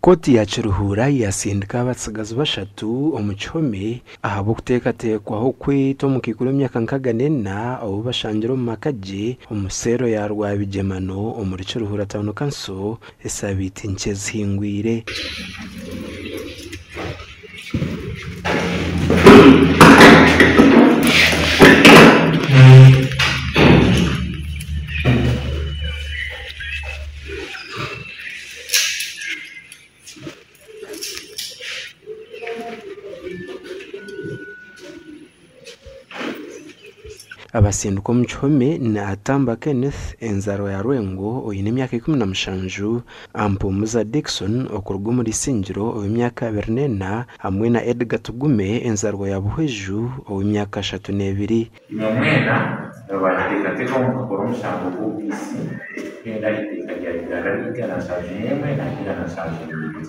Kooti ya Kiruhura yatsindika abatsigazi bashatu omu kihome ahabw'okuteekateekwaho kwita omukaikuru w'emyaka 64 ou bashangire omu maka gye omu seero ya Rwabigyemano omuri Kiruhura Town Council esabiiti nkye ezihingwire. Abatsindika omu kihome ni Atamba Kenneth enzaarwa ya Rwengo oine emyaka 17, Ampumuza Dickson okuruga omuri Isingiro ow'emyaka 24 hamwe na Edgar Tugume enzaarwa ya Buhweju ow'emyaka 32. Imwe mwena nibabateekateekaho mukakora omushango gw'obwitsi kuhenda eiteeka rya Uganda ery'eigana 71 na 172.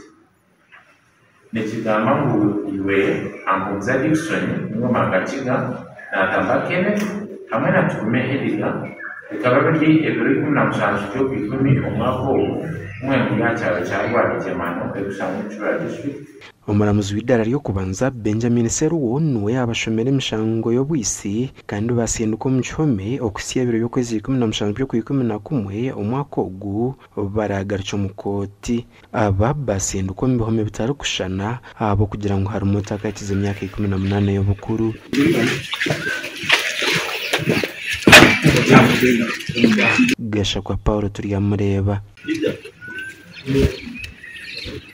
Nikigamba ngu iwe Ampumuza Dickson, niiwe Mangakiga, Natamba Kenneth hamwe na Tugume Edgar bikaba biri ebiro 17 by'Okwikumi omwaka ogu mwena muri aha kyaro kya Rwabigyemano erikushangwa omu Kichura District. Omuramuzi w'eidaara ry'okubanza, Benjamin Seruwo niwe yaabashomera emishango y'obwitsi kandi baasindikwa omu kihome okuhitsya ebiro by'okwezi 17 by'Okwikumi-na-kumwe omwaka ogu obu baraagarukye omu kooti. Aba baasindikwa omu bihome bitarikushushana ahabw'okugira ngu harimu otakahikize emyaka 18 ey'obukuru. Gashakwa Paul Turyamureeba.